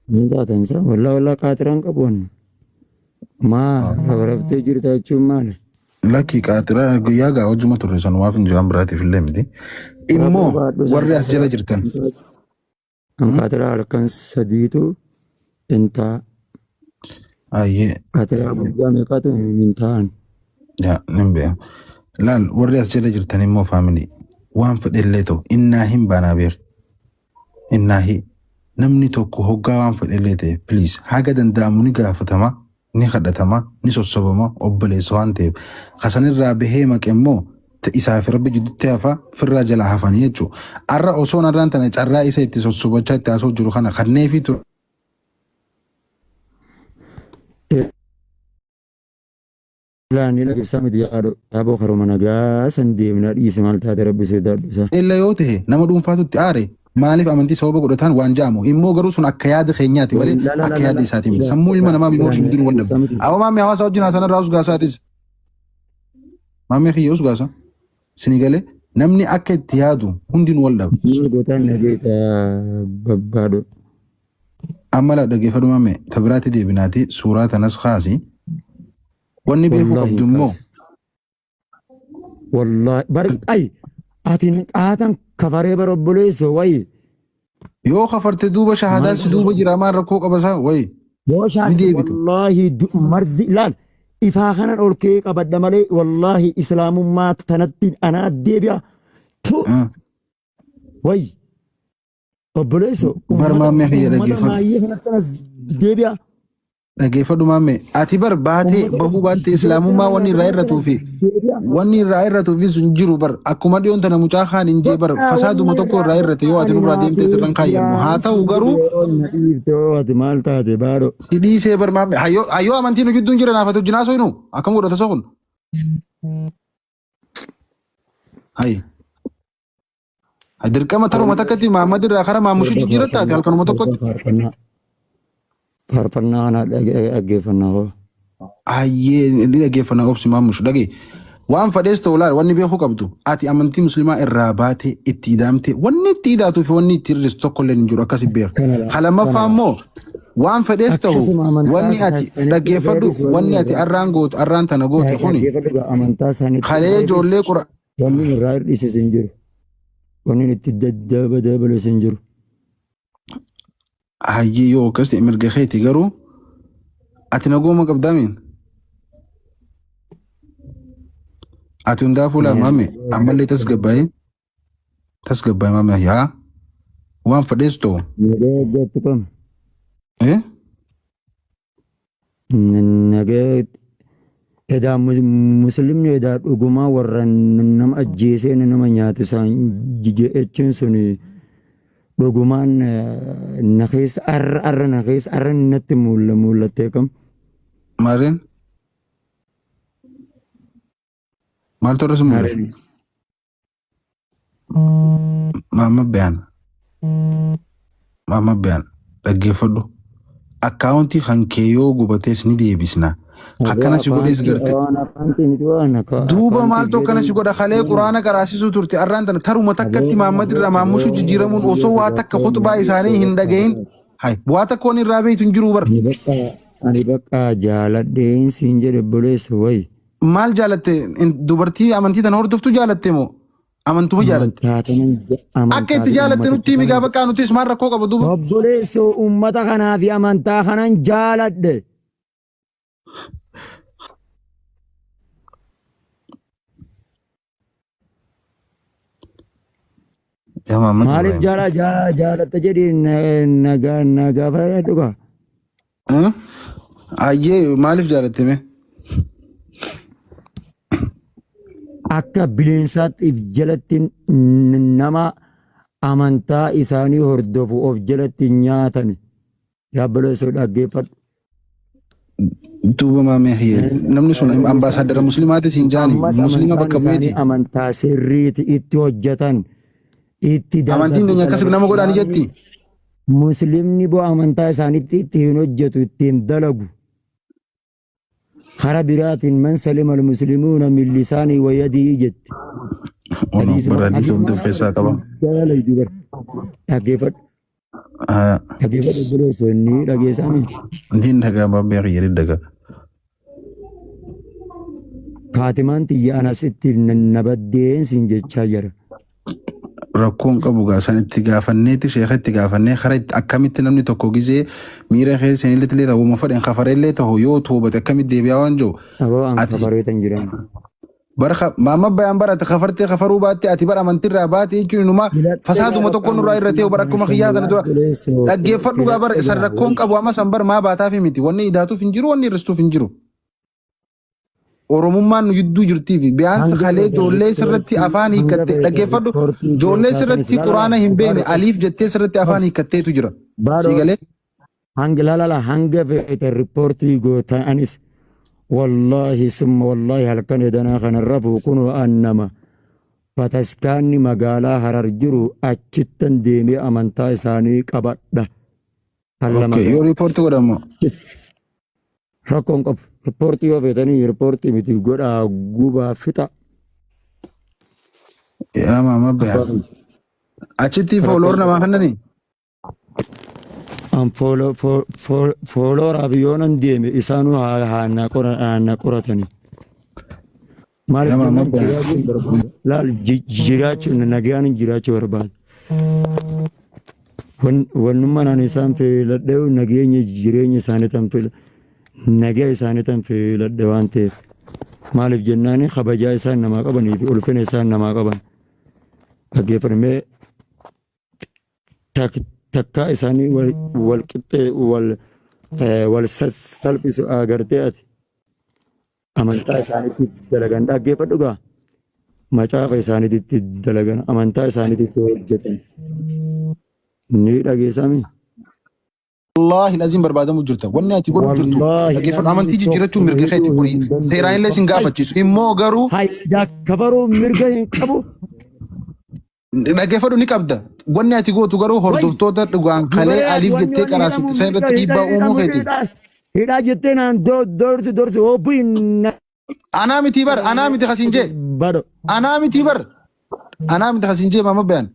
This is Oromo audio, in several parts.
Ni taatan isaa wallaa wallaa qaaxiraan qabu anna. Maa raftee jirta jechuun maali? Lakki qaaxiraa guyyaa gaa hojjuma turre sanumaaf hin jiraan biraatiif illee miti. Immoo Rafuu baadhu san warri as jala jirtan. Kan qaatiraa halkan sadiitu hin ta'a. Ayyee Qaatiraa guyyaa meeqatu hin ta'an. yaa nin beeka. Laal warri as jala jirtan immoo faamilii waan fedhellee ta'u innaa hin baanaa beeku. Innaahi namni tokko hoggaa waan fedhellee ta'e please haga danda'amu ni gaafatama ni kadhatama ni sossobama obboleessa waan ta'eef kasanirraa bahee maqe immoo isaa fi rabbi jidduutti hafa firraa jalaa hafanii jechuudha. Arra osoon arraan tana carraa isa itti sossobachaa itti haasoo jiru kana kanneefii ture. Ilaa ni dhageessaa miti yaado yaaboo karuma nagaa san deemna dhiisi maal taate rabbi sodaadhu isaa. Illa yoo ta'e nama dhuunfaatu itti aare maaliif amantii sababa godhataan waan ja'amu immoo garuu sun akka yaada keenyaati malee akka yaada isaati miti sammuu ilma namaa bimoo hundinuu wal dhabu. Aboo maammee hawaasa wajjin haasan irraa usgaasatis. Maammee kiyya usgaasa. Sini galee namni akka itti yaadu hundinuu wal dhaba. Maal gootaan nageeta babbaadho. Amma laa dhaggeeffadhu maammee ta biraatti deebinaati suuraa tanas kaasi. Wanni beekuu Wallaahi qabdu immoo kaase. Wallaahi bar ay ati qaatan kafaree bar obboleessoo wayi. yoo kafarte duuba shahaadaan si duuba jira maal rakkoo qaba isaa wayi Yoo ni shaakki deebita. wallaahi marzi laal ifaa kanan ol kee qabadha malee wallaahi islaamummaa tanatti anaa deebi'a. Tu Ah. wayi obboleessoo Bar ummata maammee kiyya ummata dhaggeeffadhu. maayyee kanatti anas deebi'a. Dhaggeeffadhu maammee. Ati bar baatee Ummata bahuu baattee islaamummaa wanni irraa irratuu fi deebi'a. wanni irraa irratuu fi sun jiru bar akkuma dhiyoon tana mucaa kaan hin jee bar Bakka fasaaduma wanni tokko irraa irraa irrate yoo ati ani nurraa deemtee naafee sirran kaayyannu haa jiraan ta'u siin garuu jedhe yeroo na dhiifte hoo ati maal taate baadho. si dhiisee bar maammee hayyoo hayyoo amantii nu jidduun jira naafatu jinaa soyinu akkam godhata sokun. Hayi. Dirqama taruma takkatti Muhammad irraa kara Maammushii jijjiiratta ati halkanuma tokkotti. Faarfannaa faarfannaa kana dhaggeeffannaa hoo. Ayyee ni dhaggeeffanna obsi Maammush dhagee. Waan fadhees ta'u laal wanni beekuu qabdu ati amantii musliimaa irraa baate itti idaamte wanni itti idaatuu fi wanni itti hir'istu tokko illee hin jiru akkasi beeku. Kana laa Ka lammaffaa kana laa. immoo waan fedhees ta'u Akkasuma amantaa wanni ati isaanitti dhaggeeffadhu irraa hir'isu wanni wanni ati irraa arraan gootu arraan tana goote kuni dhaggeeffadhu gaa amantaa isaanitti kalee irraa ijoollee hir'isu qura wanni irraa hir'ises hin jiru. Wanni itti daddaba dabalus hin jiru. Hayyee yoo akkas ta'e mirga keeti garuu ati nagooma qabdaa miin? Ati hundaafuu laa maame ammallee tasgabbaa'ee tasgabbaa'ee maame yaa waan fedhees ta'u. Nagaa eeggattu kam? Eh? Nagaa edaa muslimni edaa dhugumaa warra nama ajjeesee nama nyaatu isaan jechuun sun dhugumaan na keessa arra arra na keessa arra natti mul'attee kam. Maarreen maaltu irra si mul'ata? Maamma Biyaan. Maamma Biyaan dhaggeeffadhu. Akkaawuntii kan kee yoo gubatees ni deebisna. Akkana si godhees garte. Duuba maaltu akkana si godha kalee quraana qaraasisuu turte arraan tana taruma takkatti Maammad irraa maammushuu jijjiiramuun osoo waa takka khutbaa isaanii hin dhagahin. Hay waa takka waan irraa beektu hin jiru bar. Ani bakka jaaladheen siin jedhe obboleessa wayi. Maal jaalatte? Dubartii amantii tana hordoftu jaalatte moo amantuma jaalatte? Amantaa tanan Akka amantaa itti fi jaalatte ummaticha nutti himi kanan gaa bakka nutis maal rakkoo qaba duuba? obboleessoo ummata kanaa fi amantaa kanan jaaladhe. Yaa Muhammad Maaliif Ibrahim. jaala jaalatta jedhi na gaafadhu gaa. Eh? Ayyee maaliif jaalatte mee? Akka bineensaatti if jalatti nama amantaa isaanii hordofu of jalatti nyaatan. Yaa obboleessoo dhaggeeffadhu. Duuba maamee hiyye. Namni sun ambaasaaddara muslimaatis hin jaani. Ammas Muslima amantaan bakka isaanii bu'eeti. amantaa sirriiti itti hojjetan itti Amantiin teenya akkas nama godhaani jetti. Muslimni boo amantaa isaaniitti itti hin hojjetu itti hin dalagu. Kara biraatiin man salima al-muslimuuna min lisaanii wa yadii jetti. Ono Hadiisuma bara hadiisa hunda of keessaa qaba. Jaalala iyyuu bara. Dhaggeeffadhu. Ah, Dhageeffadhu obboleessoo inni dhageessaami. Niin dhagaa babbee kiyya ni dhagaa. Kaatimaan tiyya anasitti na baddeen siin jechaa jira. Rakkoon qabu gaa san itti gaafanneeti sheeka itti gaafannee karaa itti akkamitti namni tokko gizee miira keessa illee illee ta'u uma fedhan kafareellee ta'u yoo toobate akkamitti deebi'aa waan jiru. Aboo an Ati kafareetan jiran. bara maamma bayaan barate kafartee kafaruu baatte ati bara amantiirraa baate jechuun inumaa Filadhe gaa fasaaduma bakka tokko nurraa irra amantii ta'e bara kana akkuma kiyyaa kana tana dura obboleessoo dhaggeeffadhu gaa bara filadhe san gaa rakkoon qabu amma san bar maa baataafi miti wanni idaatuuf hin jiru wanni hir'istuuf hin jiru. Oromummaan nu jidduu jirtii fi biyaansi hanga kalee feete ijoollee sirratti riippoortii afaan hanga hiikkatte feete dhaggeeffadhu riippoortii ijoollee gootaa kanis sirratti lala quraana hin beekne baadho aliif jettee sirratti afaan obs hiikkatteetu jira. baadho Sii galee obs hanga lalala hanga feete riippoortii gootaa anis wallaahi summa wallaahi halkan edanaa kana rafu kunoo annama bataskaanni magaalaa Harar jiru achittan deemee amantaa isaanii qabadha. Kan lama Okay, yoo riipoortii godhamu achitti rakkoon qabu. Riippoortii yoo feetanii riippoortii miti godhaa gubaa fixa. yaa maama Abbaa bayaan. kiyya. Achitti Rakkoon fooloor qabu. namaa kennanii? An foolooraaf yoonan deeme isaanuu haa na qoratanii. Maaliif Yaa maama jennaan bayaan. jiraachuun barbaada. Laal jiraachuun nagaan jiraachuu barbaada. Wannummaan ani isaan filadhe nageenya jireenya isaanii tan fila nagaa isaanii tan filadhe waan ta'eef. Maaliif jennaan kabajaa isaan namaa qabanii fi ulfina isaan namaa qaban. Dhaggeeffamee takkaa isaanii wal qixxee wal salphisu agartee ati amantaa isaaniitti dalagan dhaggeeffadhu gaa macaafa isaaniitti dalagan amantaa isaaniitti hojjetan ni dhageessami. Wallaahi laziin barbaadamu jirta. Wanni ati godhu jirtu Wallaahi dhaggeeffadhu namni amantii jijjiirrachuun tokko mirga keeti hidhuu kuni hin danda'u. seeraan illee sin gaafachiisu. Immoo garuu Hayda kafaruu mirga hin qabu. Dhaggeeffadhu ni qabda. Wanni ati gootu garuu Way hordoftoota dhugaan kalee dubaree ati aliif wanni jettee wanni qaraasitti hidhamu san mirga irratti hidha dhiibbaa uumuu hidhamu keeti. hidha hidhaa jettee naan dorsi dorsi hobbu hin Anaa miti bar, anaa miti kasiin jee. bado. Anaa miti bar. Anaa miti kasiin jee maama bayan.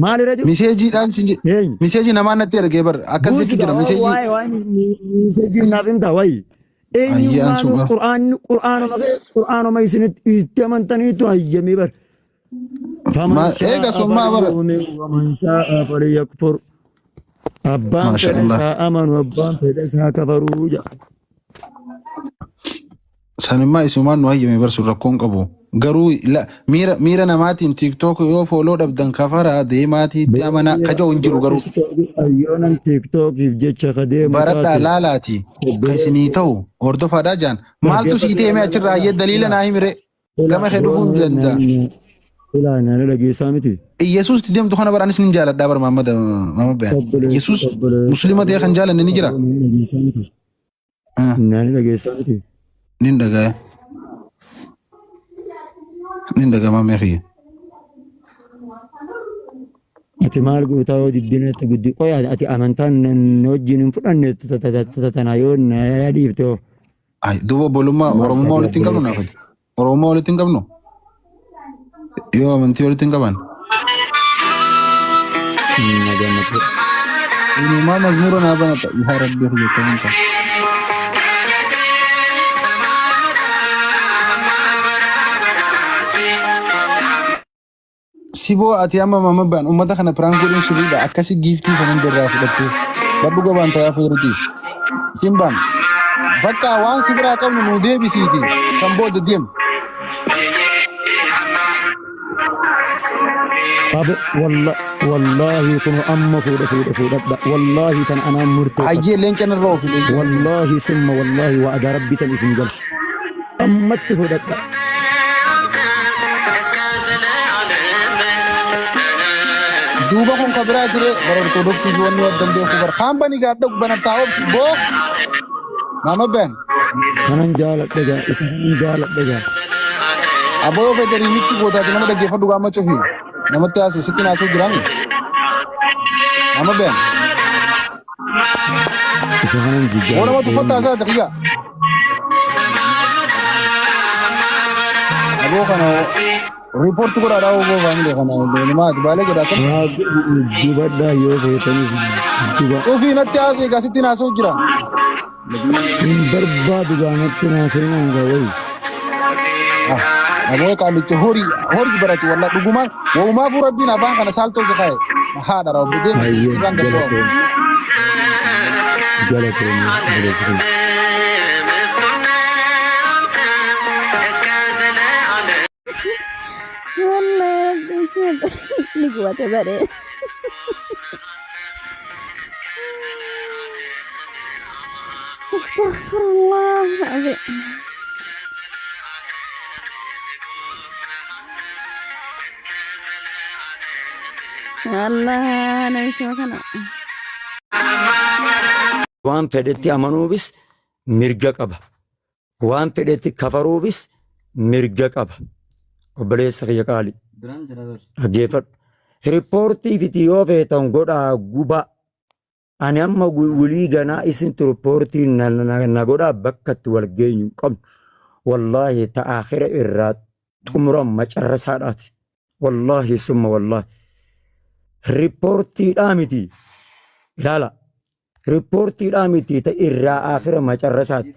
Maal irra jiru? Miseejiidhaan siin jee. Eenyu? Miseejii namaa natti ergee bar. Akkas Buusi jechuu jira gaa miseejii. waa'ee waa'ee miseejii naaf himta wayi. Ayyee an Eenyummaanuu suma. qur'aanni qur'aanuma qur'aanuma isinitti itti amantaniitu hayyamee bar. Faman Ma eega shaa'a sun maa bara. falyu'min waman shaa'a falyakfur. Abbaan Maasha fedha Allah. isaa amanu abbaan fedha isaa kafaruu jedha. Sanummaa isumaan nu hayyame bar sun rakkoon qabu. Garuu miira miira namaatiin TikTok yoo fooloo dhabdan kafaraa deemaatii itti amanaa Miira kaja'u hin jiru yoo garuu. Yoonan tiktookiif jecha ka deemu Baradhaa taate laalaati ka obboleessi isinii ta'u hordofaadhaa jaan maaltu sii dhaggeeffadhu ta'e mee ilaa achirraa ilaa hayyee daliila ilaa naa himire ilaa gama kee dhufuu hin danda'a. ilaa nana dhageessaa miti. Iyesuus itti deemtu kana bara anis nin jaaladhaa bara Muhammad Muhammad Bayaan. Obboleessi Iyesuus obboleessi muslima ta'e kan jaalanne ni jira. nana dhageessaa miti. Ah, Nana dhageessaa miti. Nin dhagaya. Nin dhagaa maamee kiyya. Ati maal gootaa yoo diddinatti guddi qoya ati amantaan na wajjin hin fudhanne tanaa yoo na dhiifte hoo. Ay, duuba obbolummaa Maal Oromummaa taate walitti hin qabnu obboleessa? naafati. Oromummaa walitti hin qabnu. Yoo amantii walitti hin qaban. Na gammachuu. Inumaa mazmuura naa banata. Yaa Rabbi kiyya akkamiin ta'a. Siboo ati amma mama baan uummata kana piraank godhuun sirriidha. Akkasi giiftii san hunda irraa fudhattee. Badhu gabaan tayaa feeruti. Simbaan bakka waan si biraa qabnu nuu deebisiiti. San booda deem. Abo wallaahi kun amma fuudha fuudha fuudhadha. Wallaahi tan anaan murteeffadha. Hayyee leenca narra ofi leenca. Wallaahi summa wallaahi wa'ada rabbi tan isin gala. Ammatti fuudhadha. Duuba kun ka biraa ture bara ortodoksii fi wanni waddan beeku bara. Kaan bani gaadha banattaa obsi boo. Maama ben. Kanan jaaladha gaa isa kanan jaaladha gaa. Aboo yoo fedhe riimiksi gootaati nama dhaggeeffadhu gaama cufi. Namatti haasee sitti naasuu jiraami. Maama ben. Isa kanan Boo nama jijaaladha. tuffatta haasaa taqiya. Aboo kana Riipoorti godhaadhaa obbo family kana maati baalee jedha akkam. Haa gubadhaa yoo feetanis guba. Cufii natti haasee egaa sitti haasa'u jira. Hin barbaadu gaanatti naaseenaan gaa wayi. Ah, aboo qaallicha horii horii baratu walla dhugumaan waumaafuu rabbiin afaan kana saaltoo si kaa'e haadha rabbi deema Hayyee sirraan gad bu'amu. galatoon galatoon obboleessi keenya. Wallahi rabbiin si ni gubate bare. Astaghfirullah alazim. Ya Allah namichuma kana. Waan fedhetti amanuufis mirga qaba. Waan fedhetti kafaruufis mirga qaba. Obboleessa kiyya qaali. Dhaggeeffadhu. Riippoortii fiti yoo feetan godhaa gubaa. Ani amma wulii ganaa isintu riippoortii na godhaa bakka itti wal geenyu hin qabnu. Wallaahi ta aakhira irraa xumuran macarrasaadhaati. Wallaahi summa wallaahi. Riippoortiidhaa miti. Ilaala. Riippoortiidhaa miti ta irraa aakhira macarrasaati.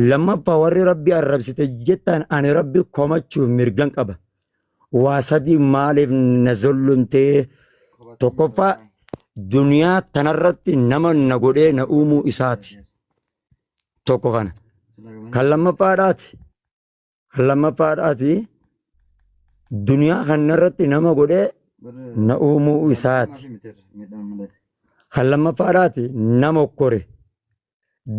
Lammaffaa warri rabbi arrabsite jettan ani rabbi komachuuf mirgan qaba. Waa sadii maaliif na zollumtee? Tokkoffaa duniyaa tanarratti nama na godhee na uumuu isaati. Tokko kana. Kan lammaffaadhaati. Kan lammaffaadhaati duniyaa kanarratti nama godhee na uumuu isaati. Kan lammaffaadhaati nama okkore.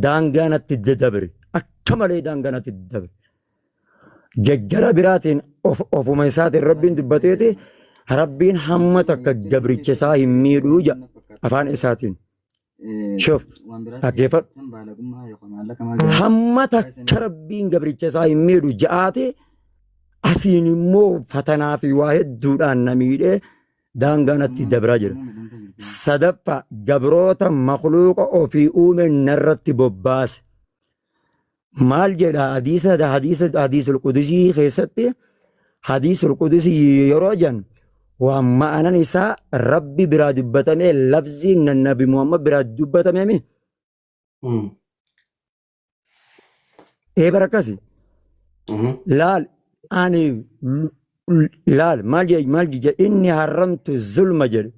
Daangaa natti dabre. Akka malee daangaa natti dabre. Gaggara biraatiin ofuma isaatiin rabbiin dubbateeti rabbiin hamma takka gabricha isaa hin miidhuu jedha afaan isaatiin. Shuf dhaggeeffadhu. Hamma takka rabbiin gabricha isaa hin miidhu ja'aati asiin immoo fatanaa fi waa hedduudhaan na miidhee daangaa natti dabraa jira. Sadaffaa gabroota makluuqa ofii uume narratti bobbaase. Maal jedha hadiisa hadiisa hadiisul qudusii keessatti hadiisul qudusii yeroo jedhan waan ma'anan isaa rabbi biraa dubbatamee lafziin nabi Muhammad biraa dubbatamee mi? Ee bara akkasi. Laal ani laal maal jedhe maal jedhe inni haramtu zulma jedhe.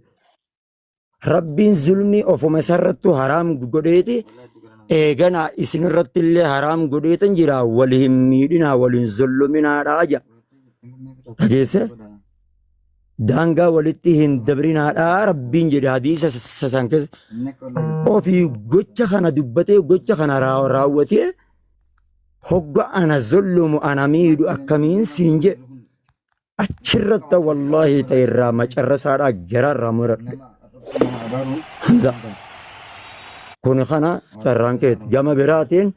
Rabbiin zulmii ofuma isarrattu haraam godheeti eeganaa isinirratti illee haraam godheetan jira wal hin miidhinaa wal hin zulluminaadhaa jedha. Dhageesse? Daangaa walitti hin dabrinaadhaa Rabbiin jedhe hadiisa san keessa. Ofii gocha kana dubbatee gocha kana raawwatee hogga ana zullumu ana miidhu akkamiin siin jedhe. Achirratti wallaahi ta'e irraa macarrasaadhaa garaarraa muradhe. Hamza. Kun kana carraan keeti. Gama biraatiin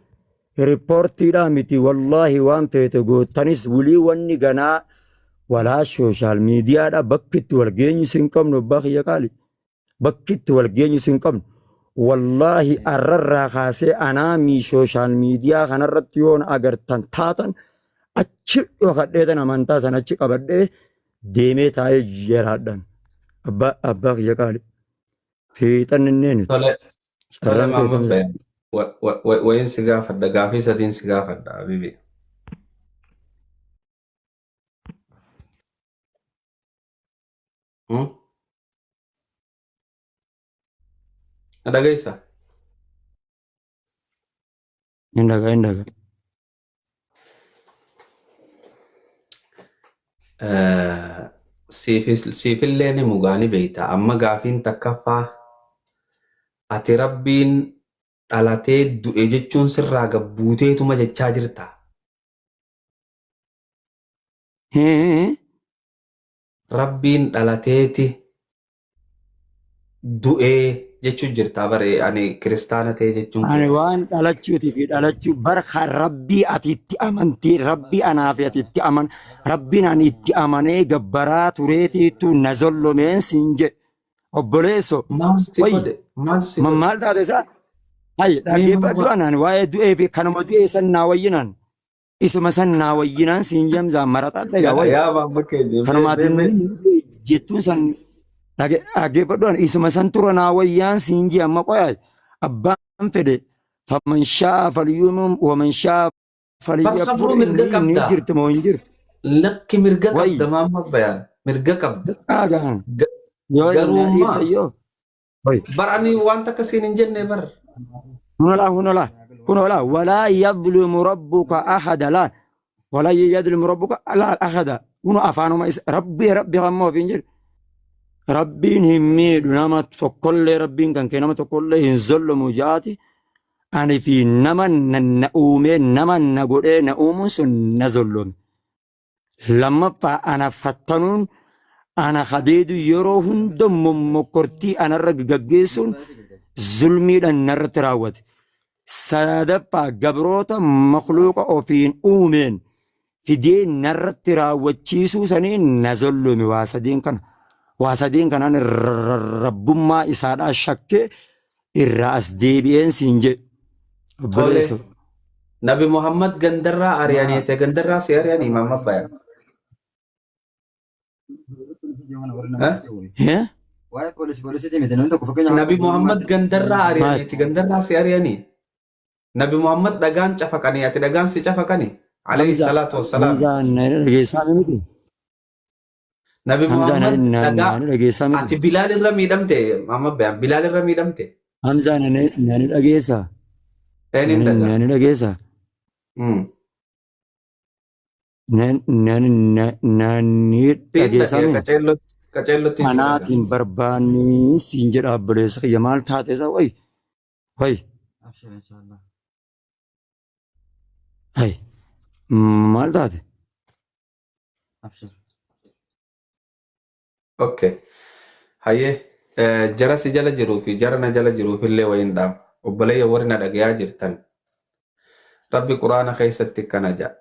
riippoortiidhaa miti wallaahi waan feete gootanis wulii wanni ganaa walaa sooshaal miidiyaadha bakki itti wal geenyu sin qabnu abbaa kiyya qaali. Bakki itti wal geenyu sin qabnu. Wallaahi arrarraa kaasee anaamii sooshaal miidiyaa kanarratti yoon agartan taatan achi dhokadheetan amantaa sana achi qabadhee deemee taa'ee jiraadhan. Abbaa kiyya qaali. Fiixan inni Tole, tole carraan Maamud keessan Bayan. Wayin si gaafadha, gaafii sadiin si gaafadha, Habibi. Hmm? Na dhageessa? Hin dhaga hin dhaga. Eh, Siifillee ni mugaa ni beekta. Amma gaafiin takkaffaa ati rabbiin dhalatee du'e jechuun sirraa gabbuuteetuma jechaa jirta. Hee Rabbiin dhalateeti du'ee jechuun jirtaa bare ani kiristaana ta'e jechuun Ani koo. waan dhalachuutii fi dhalachuu bara kan rabbii ati itti amantii rabbii anaa fi ati itti aman rabbiin ani itti amanee gabbaraa tureetiitu na zollomeen siin jedhe obboleesso Maal si wayi godhe? Maal si godhe? maal taate isaa hayi Mee dhaggeeffadhu maal anaan waa'ee du'ee fi kanuma du'ee san naa wayyinaan. Isuma san naa wayyinaan siin jamzaa maraxadha gaa Yaa wayi. yaa maamma keenya mee mee Kanumaatiin mee jettuun san dhaggeeffadhu isuma san tura naa wayyaan siin jee amma qoyaa abbaan fedhe faman shaa falyuumum waman shaa Bar falyakfur kafruu mirga inni inni qabda. jirti moo hin jirtu Lakki mirga wayi qabda maamma bayaan mirga qabda. dhaagaan Ga- yoo na Garuu dhiifta maa yoo wayi bar ani waan takka siin hin jenne bar. kunola kunola kunola walaa yadlimu rabbuka ahada laa walaa yadlimu rabbuka laa ahada kuno afaanuma isa rabbi rabbi kammoo ofiin jedhu rabbiin hin miidhu nama tokkollee rabbiin kan kee nama tokkollee hin zollomu jaati ani fi nama na uumee nama na godhee na uumuun sun na zollome Lammaffaa ana fattanuun ana kadeedu yeroo hunda mommokkortii anarra gaggeessuun zulmiidhaan narratti raawwate. Sadaffaa gabroota makluuqa ofiin uumeen fidee narratti raawwachiisuu saniin na zollome waa sadeen kana. Waa sadeen kanaan rabbummaa isaadhaa shakkee irraa as deebi'een siin jedhe. Tole. Obboleessoo. Nabi Muhammad gandarraa ari'anii ta'e gandarraa si ari'anii maamma bayaan. Eh? Eh? Nabi Muhammad gandarraa Maal? ari'aniiti gandarraa si ari'anii. Nabi Muhammad dhagaan cafaqanii ati dhagaan si cafaqanii. Alayhi Hamza, salaatu wassalaam. Hamza na dhageessaa miti. Nabi Hamza na Muhammad na dhagaa na dhageessaa miti. ati Bilaal irra miidhamte maamma bayaan Bilaal irra miidhamte. Hamza na na dhageessaa. Eenyuun Na dhagaa. na dhageessaa. Na na na na ni Siin dhageessaa dhagee mi? qaceellotti qaceellottiin si dhagaa. Anaatiin barbaanni siin jedha obboleessa kiyya maal taate isa wayi wayi hay maal taate? Okay. Hayyee jara si jala jiruu fi jara na jala jiruuf illee wayiin dhaama. Obboleeyya warri na dhagayaa jirtan. Rabbi Quraana keessatti akkana jedha.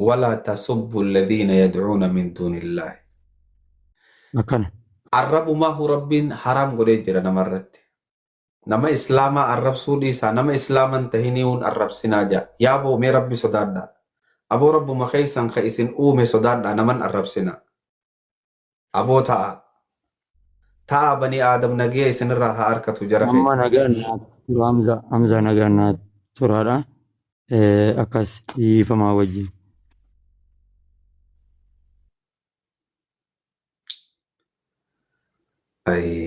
Walaa tasubbu alladhiina yad'uuna min duunillaahi. Akkana. Arrabumaahu Rabbiin haraam godhee jira namarratti. Nama Islaamaa arrabsuu dhiisaa nama Islaama hin tahiniiwun arrabsinaa jedha. Yaa boo mee Rabbi sodaadhaa. Aboo Rabbuma keessan ka isin uume sodaadhaa naman arrabsinaa. Aboo ta'a. Ta'a bani Aadam nagiya isinirraa haa arkatu jara Amma keenya. nagaan naa tura Hamza Hamza nagaan naa turaadha. Akkas dhiifamaa wajjin. Ayii.